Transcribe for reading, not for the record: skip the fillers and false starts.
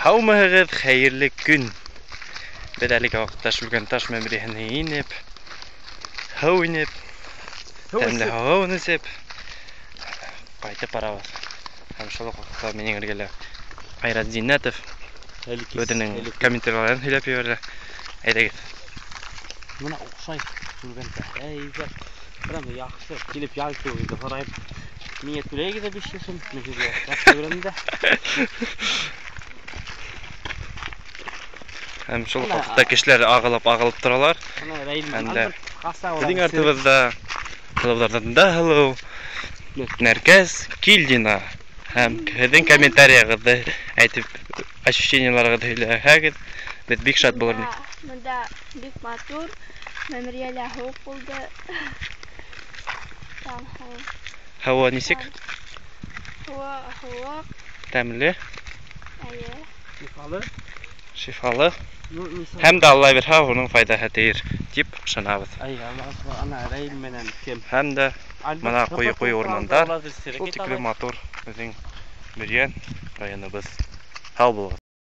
Һаумыһығыҙ, хәйерле көн. Беҙ әлеге ваҡытта Шүлгәнташ мәмерйәһенә инеп, һыу инеп, тәмле һыуын эсеп, ҡайтып барабыҙ. Һәм шул уҡ ваҡытта минең эргәлә Айрат Зиннәтов үҙенең комментарийларын һөйләп ебәрә. Әйҙәгеҙ. Бына оҡшай Шүлгәнташ. Әйбәт. Прям яҡшы. Килеп ял итеүегеҙҙе һорайым. Миңә түләйегеҙ ҙә 500 һум. Мин һеҙгә яҡшы күрәм дә. Һәм шул уҡ ваҡытта кешеләр ағылып-ағылып торалар. Бына Рәйле Һәм дә Альберт ҡаса беҙҙең артыбыҙҙа һылыуҙарҙан да һылыу Нәркәс Килдина. Һәм һеҙҙең комментарияғыҙҙы әйтеп, ощущениеларығыҙҙы һөйләһәгеҙ, беҙ бик шат булыр инек. Бында бик матур, мәмерйәлә һыуыҡ булды. Там һыу. Һауа нисек? Һауа һыуыҡ. Тәмле. Эйе. Шифалы. Шифалы. Ну, нисек? Һәм дә Алла бирһә, уның файҙаһы тейер тип ышанабыҙ. Ай, Аллаһ, ана Рәйл менән кем? Һәм дә Альберт бына Хыпыр ҡуйы-ҡуйы туҡталды, урмандар. уларҙы сирәк Шул итә тиклем алай. матур беҙҙең Бөрйән районыбыҙ. Һау булығыҙ.